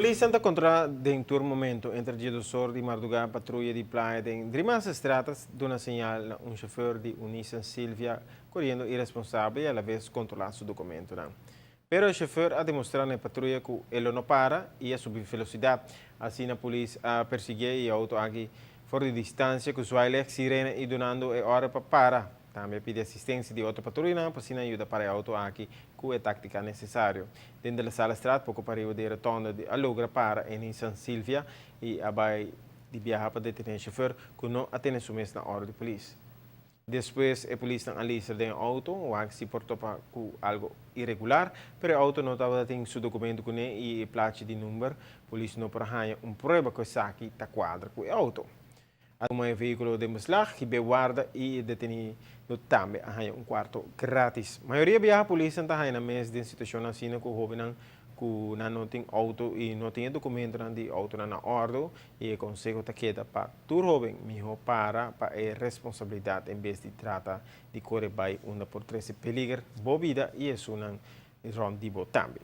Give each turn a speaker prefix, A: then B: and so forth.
A: Polis ta kontrolá den tur momento. Entre 12 or di mardugá, patruya di Playa den Driemasterstraat a duna señal na un shofùr di un Nissan Silvia koriendo iresponsabel i a la bes kontrolá su dokumentonan. Pero e shofùr a demostrá na e patruya ku e no para i a subi velosidat. Asina polis a persiguí e outo aki for di distansia ku zwaailicht, sirena i dunando e òrdu pa para. Tambe a pidi asistensia di otro patruya pa asina yuda para e outo aki ku e táktika nesesario. Den De La Sallestraat, poko pariba di rotonde, a logra para e Nissan Silvia i a bai di biaha pa detené e shofùr ku no a tene su mes na òrdu di polis. Despues e polisnan a listra den outo, wak si por topa ku algu iregular, pero e outo no tabatin su dokumento kuné i e plachi di number. Polis no por haña un prueba ku esaki ta kuadra ku e outo. A tuma e vehíkulo den beslag, hib'é warda i e detenido tambe a haña un kuarto gratis. Mayoria biaha polisnan ta haña nan mes den situashon asina ku hóbennan ku nan no tin outo i no tin e dokumentonan di outonan na òrdu i e konseho ta keda pa tur hóben mihó para pa e responsabilidat en bes di trata di kore bai unda por trese peliger bo bida i esunnan rònt di bo tambe.